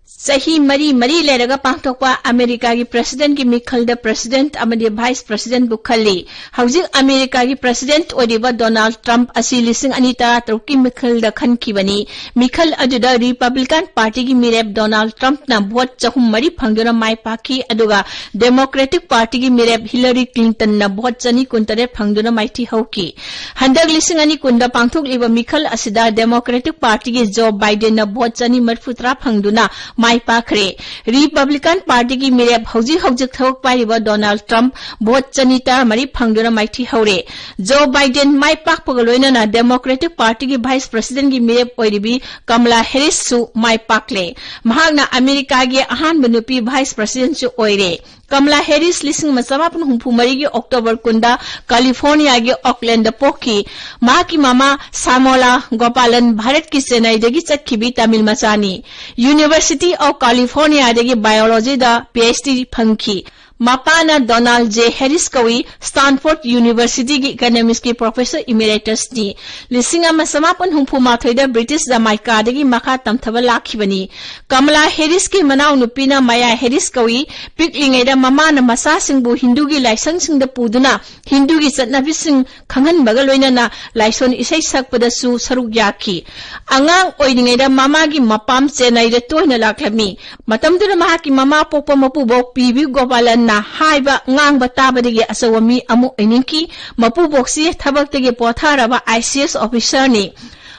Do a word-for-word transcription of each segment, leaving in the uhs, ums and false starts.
ꯆꯍꯤ ꯃꯔꯤ ꯃꯔꯤ ꯂꯩꯔꯒ ꯄꯥꯡꯊꯣꯛꯄ ꯑꯃꯦꯔꯤꯀꯥꯒꯤ presidentꯀꯤ ꯃꯤꯈꯜꯗ president ꯑꯃꯗꯤ vice presidentꯕꯨ ꯈꯜꯂꯤ꯫ ꯍꯧꯖꯤꯛ ꯑꯃꯦꯔꯤꯀꯥꯒꯤ president ꯑꯣꯏꯔꯤꯕ ꯗꯣꯅꯥꯜꯗ ꯇ꯭ꯔꯝꯞ ꯑꯁꯤ ꯂꯤꯁꯤꯡ ꯑꯅꯤ ꯇꯔꯥꯇꯔꯨꯛꯀꯤ ꯃꯤꯈꯜꯗ ꯈꯟꯈꯤꯕꯅꯤ꯫ ꯃꯤꯈꯜ ꯑꯗꯨꯗ Republican partyꯒꯤ ꯃꯤꯔꯦꯞ ꯗꯣꯅꯥꯜꯗ ꯇ꯭ꯔꯝꯞꯅ vote ꯆꯍꯨꯝ ꯃꯔꯤ ꯐꯪꯗꯨꯅ ꯃꯥꯏ ꯄꯥꯛꯈꯤ, ꯑꯗꯨꯒ Democratic partyꯒꯤ ꯃꯤꯔꯦꯞ ꯍꯤꯂꯥꯔꯤ ꯀ꯭ꯂꯤꯟꯇꯟꯅ vote ꯆꯅꯤ ꯀꯨꯟꯇꯔꯦꯠ ꯐꯪꯗꯨꯅ ꯃꯥꯏꯊꯤ ꯍꯧꯈꯤ꯫ ꯍꯟꯗꯛ ꯂꯤꯁꯤꯡ ꯑꯅꯤ ꯀꯨꯟꯗ ꯄꯥꯡꯊꯣꯛꯂꯤꯕ ꯃꯤꯈꯜ ꯑꯁꯤꯗ Democratic partyꯒꯤ ꯖꯣ ꯕꯥꯏꯗꯦꯟꯅ vote ꯆꯅꯤ ꯃꯔꯤꯐꯨꯇꯔꯥ ꯐꯪꯗꯨꯅ ꯃꯥꯏ ꯄꯥꯛꯈ꯭ꯔꯦ꯫ Republican partyꯒꯤ ꯃꯤꯔꯦꯞ ꯍꯧꯖꯤꯛ ꯍꯧꯖꯤꯛ ꯊꯕꯛ ꯄꯥꯏꯔꯤꯕ ꯗꯣꯅꯥꯜꯗ ꯇ꯭ꯔꯝꯞ vote ꯆꯅꯤ ꯇꯔꯥꯃꯔꯤ ꯐꯪꯗꯨꯅ ꯃꯥꯏꯊꯤ ꯍꯧꯔꯦ꯫ ꯖꯣ ꯕꯥꯏꯗꯦꯟ ꯃꯥꯏ ꯄꯥꯛꯄꯒ ꯂꯣꯏꯅꯅ Democratic partyꯒꯤ vice presidentꯀꯤ ꯃꯤꯔꯦꯞ ꯑꯣꯏꯔꯤꯕꯤ ꯀꯃꯂꯥ ꯍꯦꯔꯤꯁꯁꯨ ꯃꯥꯏ ꯄꯥꯛꯂꯦ꯫ ꯃꯍꯥꯛꯅ ꯑꯃꯦꯔꯤꯀꯥꯒꯤ ꯑꯍꯥꯟꯕ ꯅꯨꯄꯤ vice presidentꯁꯨ ꯑꯣꯏꯔꯦ꯫ ꯀꯃꯂꯥ ꯍꯦꯔꯤꯁ ꯂꯤꯁꯤꯡ ꯑꯃ ꯆꯃꯥꯄꯟ ꯍꯨꯝꯐꯨ ꯃꯔꯤꯒꯤ October ꯀꯨꯟꯗ ꯀꯥꯂꯤꯐꯣꯔꯅꯤꯌꯥꯒꯤ ꯑꯣꯛꯂꯦꯟꯗ ꯄꯣꯛꯈꯤ꯫ ꯃꯍꯥꯛꯀꯤ ꯃꯃꯥ ꯁꯥꯃꯣꯂꯥ ꯒꯣꯄꯥꯂꯟ ꯚꯥꯔꯠꯀꯤ ꯆꯦꯟꯅꯥꯏꯗꯒꯤ ꯆꯠꯈꯤꯕꯤ ꯇꯥꯃꯤꯜ ꯃꯆꯥꯅꯤ꯫ University of Californiaꯗꯒꯤ biologyꯗ PhD ꯐꯪꯈꯤ꯫ ꯃꯄꯥꯅ ꯗꯣꯅꯥꯜꯗ ꯖꯦ ꯍꯦꯔꯤꯁ ꯀꯧꯏ, Stanford Universityꯒꯤ economicsꯀꯤ professor emeritusꯅꯤ꯫ ꯂꯤꯁꯤꯡ ꯑꯃ ꯆꯃꯥꯄꯟ ꯍꯨꯝꯐꯨ ꯃꯥꯊꯣꯏꯗ British Jamaicaꯗꯒꯤ ꯃꯈꯥ ꯇꯝꯊꯕ ꯂꯥꯛꯈꯤꯕꯅꯤ꯫ ꯀꯃꯂꯥ ꯍꯦꯔꯤꯁꯀꯤ ꯃꯅꯥꯎꯅꯨꯄꯤꯅ ꯃꯌꯥ ꯍꯦꯔꯤꯁ ꯀꯧꯏ꯫ ꯄꯤꯛꯂꯤꯉꯩꯗ ꯃꯃꯥꯅ ꯃꯆꯥꯁꯤꯡꯕꯨ ꯍꯤꯟꯗꯨꯒꯤ ꯂꯥꯏꯁꯪꯁꯤꯡꯗ ꯄꯨꯗꯨꯅ ꯍꯤꯟꯗꯨꯒꯤ ꯆꯠꯅꯕꯤꯁꯤꯡ ꯈꯪꯍꯟꯕꯒ ꯂꯣꯏꯅꯅ ꯂꯥꯏꯁꯣꯟ ꯏꯁꯩ ꯁꯛꯄꯗꯁꯨ ꯁꯔꯨꯛ ꯌꯥꯈꯤ꯫ ꯑꯉꯥꯡ ꯑꯣꯏꯔꯤꯉꯩꯗ ꯃꯃꯥꯒꯤ ꯃꯄꯥꯝ ꯆꯦꯟꯅꯥꯏꯗ ꯇꯣꯏꯅ ꯂꯥꯛꯂꯝꯃꯤ꯫ ꯃꯇꯝꯗꯨꯗ ꯃꯍꯥꯛꯀꯤ ꯃꯃꯥ ꯄꯣꯛꯄ ꯃꯄꯨꯕꯣꯛ ꯄꯤ ꯕꯤ ꯒꯣꯄꯥꯂꯟꯅ ꯍꯥꯏꯕ ꯉꯥꯡꯕ ꯇꯥꯕꯗꯒꯤ ꯑꯆꯧꯕ ꯃꯤ ꯑꯃ ꯑꯣꯏꯅꯤꯡꯈꯤ꯫ ꯃꯄꯨꯕꯣꯛꯁꯤ ꯊꯕꯛꯇꯒꯤ ꯄꯣꯊꯥꯔꯕ ICS officerꯅꯤ꯫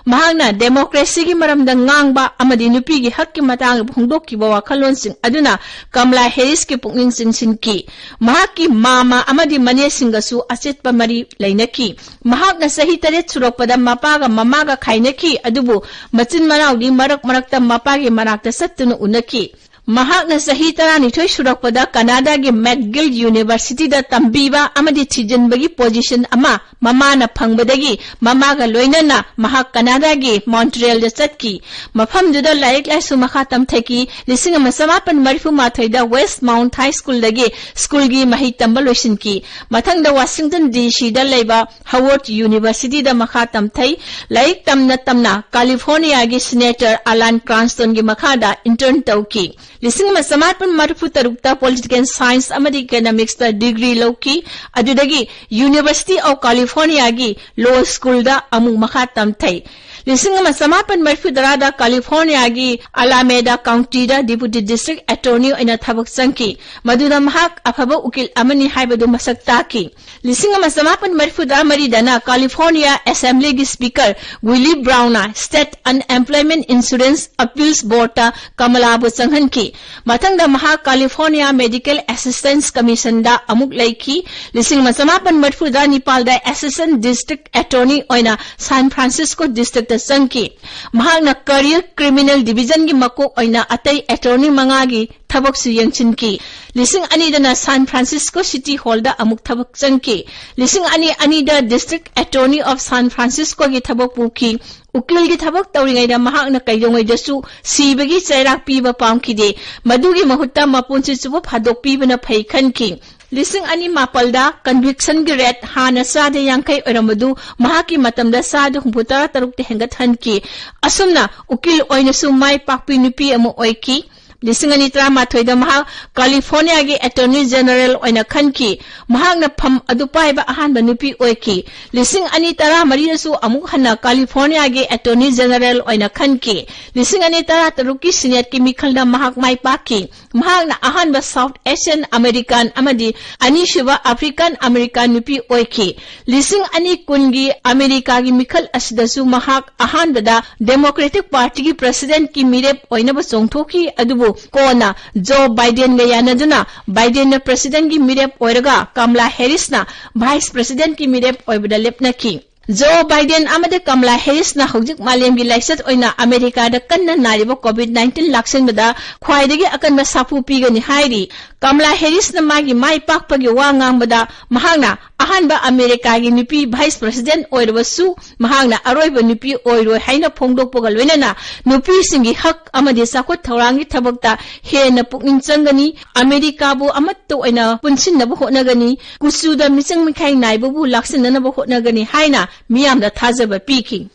ꯃꯍꯥꯛꯅ democracyꯒꯤ ꯃꯔꯝꯗ ꯉꯥꯡꯕ ꯑꯃꯗꯤ ꯅꯨꯄꯤꯒꯤ ꯍꯛꯀꯤ ꯃꯇꯥꯡꯗ ꯐꯣꯡꯗꯣꯛꯈꯤꯕ ꯋꯥꯈꯜꯂꯣꯟꯁꯤꯡ ꯑꯗꯨꯅ ꯀꯃꯂꯥ ꯍꯦꯔꯤꯁꯀꯤ ꯄꯨꯛꯅꯤꯡ ꯆꯤꯡꯁꯤꯟꯈꯤ꯫ ꯃꯍꯥꯛꯀꯤ ꯃꯥꯃ ꯑꯃꯗꯤ ꯃꯅꯦꯁꯤꯡꯒꯁꯨ ꯑꯆꯦꯠꯄ ꯃꯔꯤ ꯂꯩꯅꯈꯤ꯫ ꯃꯍꯥꯛꯅ ꯆꯍꯤ ꯇꯔꯦꯠ ꯁꯨꯔꯛꯄꯗ ꯃꯄꯥꯒ ꯃꯃꯥꯒ ꯈꯥꯏꯅꯈꯤ, ꯑꯗꯨꯕꯨ ꯃꯆꯤꯟ ꯃꯅꯥꯎꯗꯤ ꯃꯔꯛ ꯃꯔꯛꯇ ꯃꯄꯥꯒꯤ ꯃꯅꯥꯛꯇ ꯆꯠꯇꯨꯅ ꯎꯅꯈꯤ꯫ ꯃꯍꯥꯛꯅ ꯆꯍꯤ ꯇꯔꯥꯅꯤꯊꯣꯏ ꯁꯨꯔꯛꯄꯗ ꯀꯅꯥꯗꯥꯒꯤ ꯃꯦꯛꯒꯤꯜ ꯌꯨꯅꯤꯚꯔꯁꯤꯇꯤꯗ ꯇꯝꯕꯤꯕ ꯑꯃꯗꯤ ꯊꯤꯖꯤꯟꯕꯒꯤ ꯄꯣꯖꯤꯁꯟ ꯑꯃ ꯃꯃꯥꯅ ꯐꯪꯕꯗꯒꯤ ꯃꯃꯥꯒ ꯂꯣꯏꯅꯅ ꯃꯍꯥꯛ ꯀꯅꯥꯗꯥꯒꯤ ꯃꯣꯟꯇ꯭ꯔꯤꯌꯦꯜꯗ ꯆꯠꯈꯤ꯫ ꯃꯐꯝꯗꯨꯗ ꯂꯥꯏꯔꯤꯛ ꯂꯥꯏꯁꯨ ꯃꯈꯥ ꯇꯝꯊꯈꯤ꯫ ꯂꯤꯁꯤꯡ ꯑꯃ ꯆꯃꯥꯄꯟ ꯃꯔꯤꯐꯨ ꯃꯥꯊꯣꯏꯗ ꯋꯦꯁ꯭ꯠ ꯃꯥꯎꯟꯠ ꯍꯥꯏ ꯁ꯭ꯀꯨꯜꯗꯒꯤ ꯁ꯭ꯀꯨꯜꯒꯤ ꯃꯍꯩ ꯇꯝꯕ ꯂꯣꯏꯁꯤꯟꯈꯤ꯫ ꯃꯊꯪꯗ ꯋꯥꯁꯤꯡꯇꯟ ꯗꯤ ꯁꯤꯗ ꯂꯩꯕ ꯍꯣꯋꯥꯔꯗ ꯌꯨꯅꯤꯚꯔꯁꯤꯇꯤꯗ ꯃꯈꯥ ꯇꯝꯊꯩ꯫ ꯂꯥꯏꯔꯤꯛ ꯇꯝꯅ ꯇꯝꯅ ꯀꯥꯂꯤꯐꯣꯔꯅꯤꯌꯥꯒꯤ ꯁꯤꯅꯦꯇꯔ ꯑꯂꯥꯟ ꯀ꯭ꯔꯥꯟꯁꯇꯣꯟꯒꯤ ꯃꯈꯥꯗ ꯏꯟꯇꯔꯟ ꯇꯧꯈꯤ꯫ ꯂꯤꯁꯤꯡ ꯑꯃ ꯆꯃꯥꯄꯟ ꯃꯔꯤꯐꯨ ꯇꯔꯨꯛꯇ ꯄꯣꯂꯤꯇꯤꯀꯦꯜ ꯁꯥꯏꯟꯁ ꯑꯃꯗꯤ ꯏꯀꯣꯅꯣꯃꯤꯛꯁꯇ ꯗꯤꯒ꯭ꯔꯤ ꯂꯧꯈꯤ꯫ ꯑꯗꯨꯗꯒꯤ ꯌꯨꯅꯤꯚꯔꯁꯤꯇꯤ ꯑꯣꯐ ꯀꯥꯂꯤꯐꯣꯔꯅꯤꯌꯥꯒꯤ ꯂꯣ ꯁ꯭ꯀꯨꯜꯗ ꯑꯃꯨꯛ ꯃꯈꯥ ꯇꯝꯊꯩ꯫ ꯂꯤꯁꯤꯡ ꯑꯃ ꯆꯃꯥꯄꯟ ꯃꯔꯤꯐꯨ ꯇꯔꯥꯗ ꯀꯥꯂꯤꯐꯣꯔꯅꯤꯌꯥꯒꯤ ꯑꯂꯥꯃꯦꯗꯥ ꯀꯥꯎꯟꯇꯤꯗ ꯗꯤꯄꯨꯇꯤ ꯗꯤꯁꯇ꯭ꯔꯤꯛ ꯑꯦꯇꯣꯔꯅꯤ ꯑꯣꯏꯅ ꯊꯕꯛ ꯆꯪꯈꯤ꯫ ꯃꯗꯨꯗ ꯃꯍꯥꯛ ꯑꯐꯕ ꯎꯀꯤꯜ ꯑꯃꯅꯤ ꯍꯥꯏꯕꯗꯨ ꯃꯁꯛ ꯇꯥꯛꯈꯤ꯫ ꯂꯤꯁꯤꯡ ꯑꯃ ꯆꯃꯥꯄꯟ ꯃꯔꯤꯐꯨ ꯇꯔꯥꯃꯔꯤꯗꯅ ꯀꯥꯂꯤꯐꯣꯔꯅꯤꯌꯥ ꯑꯦꯁꯦꯝꯕ꯭ꯂꯤꯒꯤ ꯁ꯭ꯄꯤꯀꯔ ꯋꯤꯂꯤ ꯕ꯭ꯔꯥꯎꯟꯅ ꯁ꯭ꯇꯦꯠ ꯑꯟꯑꯦꯝꯄ꯭ꯂꯣꯏꯃꯦꯟꯠ ꯏꯟꯁꯨꯔꯦꯟꯁ ꯑꯄꯤꯜꯁ ꯕꯣꯔꯗꯇ ꯀꯃꯂꯥꯕꯨ ꯆꯪꯍꯟꯈꯤ꯫ ꯃꯊꯪꯗ ꯃꯍꯥꯛ ꯀꯥꯂꯤꯐꯣꯔꯅꯤꯌꯥ ꯃꯦꯗꯤꯀꯦꯜ ꯑꯦꯁꯤꯁꯇꯦꯟꯁ ꯀꯃꯤꯁꯟꯗ ꯑꯃꯨꯛ ꯂꯩꯈꯤ꯫ ꯂꯤꯁꯤꯡ ꯑꯃ ꯆꯃꯥꯄꯟ ꯃꯔꯤꯐꯨ ꯅꯤꯄꯥꯜꯗ ꯑꯦꯁꯤꯁꯇꯦꯟꯠ ꯗꯤꯁꯇ꯭ꯔꯤꯛ ꯑꯦꯇꯣꯔꯅꯤ ꯑꯣꯏꯅ ꯁꯥꯟ ꯐ꯭ꯔꯥꯟꯁꯤꯁ꯭ꯀꯣ ꯗꯤꯁꯇ꯭ꯔꯤꯛꯇ ꯆꯪꯈꯤ꯫ ꯃꯍꯥꯛꯅ ꯀꯔꯤꯌꯔ ꯀ꯭ꯔꯤꯃꯤꯅꯦꯜ ꯗꯤꯕꯤꯖꯟꯒꯤ ꯃꯀꯣꯛ ꯑꯣꯏꯅ ꯑꯇꯩ ꯑꯦꯇꯣꯔꯅꯤ ꯃꯉꯥꯒꯤ ꯊꯕꯛꯁꯨ ꯌꯦꯡꯁꯤꯟꯈꯤ꯫ ꯂꯤꯁꯤꯡ ꯑꯅꯤꯗꯅ ꯁꯥꯟ ꯐ꯭ꯔꯥꯟꯁꯤꯁ꯭ꯀꯣ ꯁꯤꯇꯤ ꯍꯣꯜꯗ ꯑꯃꯨꯛ ꯊꯕꯛ ꯆꯪꯈꯤ꯫ ꯂꯤꯁꯤꯡ ꯑꯅꯤ ꯑꯅꯤꯗ ꯗꯤꯁꯇ꯭ꯔꯤꯛ ꯑꯦꯇꯣꯔꯅꯤ ꯑꯣꯐ ꯁꯥꯟ ꯐ꯭ꯔꯥꯟꯁꯤꯁ꯭ꯀꯣꯒꯤ ꯊꯕꯛ ꯄꯨꯈꯤ꯫ ꯎꯀꯤꯜꯒꯤ ꯊꯕꯛ ꯇꯧꯔꯤꯉꯩꯗ ꯃꯍꯥꯛꯅ ꯀꯩꯗꯧꯉꯩꯗꯁꯨ ꯁꯤꯕꯒꯤ ꯆꯩꯔꯥꯛ ꯄꯤꯕ ꯄꯥꯝꯈꯤꯗꯦ꯫ ꯃꯗꯨꯒꯤ ꯃꯍꯨꯠꯇ ꯃꯄꯨꯟꯁꯤ ꯆꯨꯞꯄ ꯐꯥꯗꯣꯛꯄꯤꯕꯅ ꯐꯩ ꯈꯟꯈꯤ꯫ ꯂꯤꯁꯤꯡ ꯑꯅꯤ ꯃꯥꯄꯜꯗ ꯀꯟꯚꯤꯛꯁꯟꯒꯤ ꯔꯦꯠ ꯍꯥꯟꯅ ꯆꯥꯗ ꯌꯥꯡꯈꯩ ꯑꯣꯏꯔꯝꯕꯗꯨ ꯃꯍꯥꯛꯀꯤ ꯃꯇꯝꯗ ꯆꯥꯗ ꯍꯨꯝꯐꯨꯇꯔꯥ ꯇꯔꯨꯛꯇ ꯍꯦꯟꯒꯠꯍꯟꯈꯤ꯫ ꯑꯁꯨꯝꯅ ꯎꯀꯤꯜ ꯑꯣꯏꯅꯁꯨ ꯃꯥꯏ ꯄꯥꯛꯄꯤ ꯅꯨꯄꯤ ꯑꯃ ꯑꯣꯏꯈꯤ꯫ ꯂꯤꯁꯤꯡ ꯑꯅꯤ ꯇꯔꯥꯃꯥꯊꯣꯏꯗ ꯃꯍꯥꯛ ꯀꯥꯂꯤꯐꯣꯔꯅꯤꯌꯥꯒꯤ ꯑꯦꯇꯣꯔꯅꯤ ꯖꯦꯅꯔꯦꯜ ꯑꯣꯏꯅ ꯈꯟꯈꯤ꯫ ꯃꯍꯥꯛꯅ ꯐꯝ ꯑꯗꯨ ꯄꯥꯏꯕ ꯑꯍꯥꯟꯕ ꯅꯨꯄꯤ ꯑꯣꯏꯈꯤ꯫ ꯂꯤꯁꯤꯡ ꯑꯅꯤ ꯇꯔꯥꯃꯔꯤꯗꯁꯨ ꯑꯃꯨꯛ ꯍꯟꯅ ꯀꯥꯂꯤꯐꯣꯔꯅꯤꯌꯥꯒꯤ ꯑꯦꯇꯣꯔꯅꯤ ꯖꯦꯅꯔꯦꯜ ꯑꯣꯏꯅ ꯈꯟꯈꯤ꯫ ꯂꯤꯁꯤꯡ ꯑꯅꯤ ꯇꯔꯥꯇꯔꯨꯛꯀꯤ ꯁꯤꯅꯦꯠꯀꯤ ꯃꯤꯈꯜꯗ ꯃꯍꯥꯛ ꯃꯥꯏ ꯄꯥꯛꯈꯤ꯫ ꯃꯍꯥꯛꯅ ꯑꯍꯥꯟꯕ ꯁꯥꯎꯠ ꯑꯦꯁꯤꯌꯥꯟ ꯑꯃꯦꯔꯤꯀꯥꯟ ꯑꯃꯗꯤ ꯑꯅꯤꯁꯨꯕ ꯑꯐ꯭ꯔꯤꯀꯥꯟ ꯑꯃꯦꯔꯤꯀꯥꯟ ꯅꯨꯄꯤ ꯑꯣꯏꯈꯤ꯫ ꯂꯤꯁꯤꯡ ꯑꯅꯤ ꯀꯨꯟꯒꯤ ꯑꯃꯦꯔꯤꯀꯥꯒꯤ ꯃꯤꯈꯜ ꯑꯁꯤꯗꯁꯨ ꯃꯍꯥꯛ ꯑꯍꯥꯟꯕꯗ ꯗꯦꯃꯣꯀ꯭ꯔꯦꯇꯤꯛ ꯄꯥꯔꯇꯤꯒꯤ ꯄ꯭ꯔꯦꯁꯤꯗꯦꯟꯠꯀꯤ ꯃꯤꯔꯦꯞ ꯑꯣꯏꯅꯕ ꯆꯣꯡꯊꯣꯛꯈꯤ, ꯑꯗꯨꯕꯨ ꯀꯣꯟꯅ ꯖꯣ ꯕꯥꯏꯗꯦꯟꯒ ꯌꯥꯅꯗꯨꯅ ꯕꯥꯏꯗꯦꯟꯅ ꯄ꯭ꯔꯦꯁꯤꯗꯦꯟꯠꯀꯤ ꯃꯤꯔꯦꯞ ꯑꯣꯏꯔꯒ ꯀꯃꯂꯥ ꯍꯦꯔꯤꯁꯅ ꯚꯥꯏꯁ ꯄ꯭ꯔꯦꯁꯤꯗꯦꯟꯠꯀꯤ ꯃꯤꯔꯦꯞ ꯑꯣꯏꯕꯗ ꯂꯦꯞꯅꯈꯤ꯫ ꯖꯣ ꯕꯥꯏꯗꯦꯟ ꯑꯃꯗꯤ ꯀꯃꯂꯥ ꯍꯦꯔꯤꯁꯅ ꯍꯧꯖꯤꯛ ꯃꯥꯂꯦꯝꯒꯤ ꯂꯥꯏꯆꯠ ꯑꯣꯏꯅ ꯑꯃꯦꯔꯤꯀꯥꯗ ꯀꯟꯅ ꯅꯥꯔꯤꯕ ꯀꯣꯚꯤꯗ ꯅꯥꯏꯟꯇꯤꯟ ꯂꯥꯛꯁꯤꯟꯕꯗ ꯈ꯭ꯋꯥꯏꯗꯒꯤ ꯑꯀꯟꯕ ꯁꯥꯐꯨ ꯄꯤꯒꯅꯤ ꯍꯥꯏꯔꯤ꯫ ꯀꯃꯂꯥ ꯍꯦꯔꯤꯁꯅ ꯃꯥꯒꯤ ꯃꯥꯏ ꯄꯥꯛꯄꯒꯤ ꯋꯥ ꯉꯥꯡꯕꯗ ꯃꯍꯥꯛꯅ ꯑꯍꯥꯟꯕ ꯑꯃꯦꯔꯤꯀꯥꯒꯤ ꯅꯨꯄꯤ ꯚꯥꯏꯁ ꯄ꯭ꯔꯦꯁꯤꯗꯦꯟ ꯑꯣꯏꯔꯕꯁꯨ ꯃꯍꯥꯛꯅ ꯑꯔꯣꯏꯕ ꯅꯨꯄꯤ ꯑꯣꯏꯔꯣꯏ ꯍꯥꯏꯅ ꯐꯣꯡꯗꯣꯛꯄꯒ ꯂꯣꯏꯅꯅ ꯅꯨꯄꯤꯁꯤꯡꯒꯤ ꯍꯛ ꯑꯃꯗꯤ ꯆꯥꯎꯈꯠ ꯊꯧꯔꯥꯡꯒꯤ ꯊꯕꯛꯇ ꯍꯦꯟꯅ ꯄꯨꯛꯅꯤꯡ ꯆꯪꯒꯅꯤ, ꯑꯃꯦꯔꯤꯀꯥꯕꯨ ꯑꯃꯠꯇ ꯑꯣꯏꯅ ꯄꯨꯟꯁꯤꯟꯅꯕ ꯍꯣꯠꯅꯒꯅꯤ, ꯀꯨꯆꯨꯗ ꯃꯤꯆꯪ ꯃꯤꯈꯥꯏ ꯅꯥꯏꯕꯕꯨ ꯂꯥꯛꯁꯤꯟꯅꯅꯕ ꯍꯣꯠꯅꯒꯅꯤ ꯍꯥꯏꯅ ꯃꯤꯌꯥꯝꯗ ꯊꯥꯖꯕ ꯄꯤꯈꯤ꯫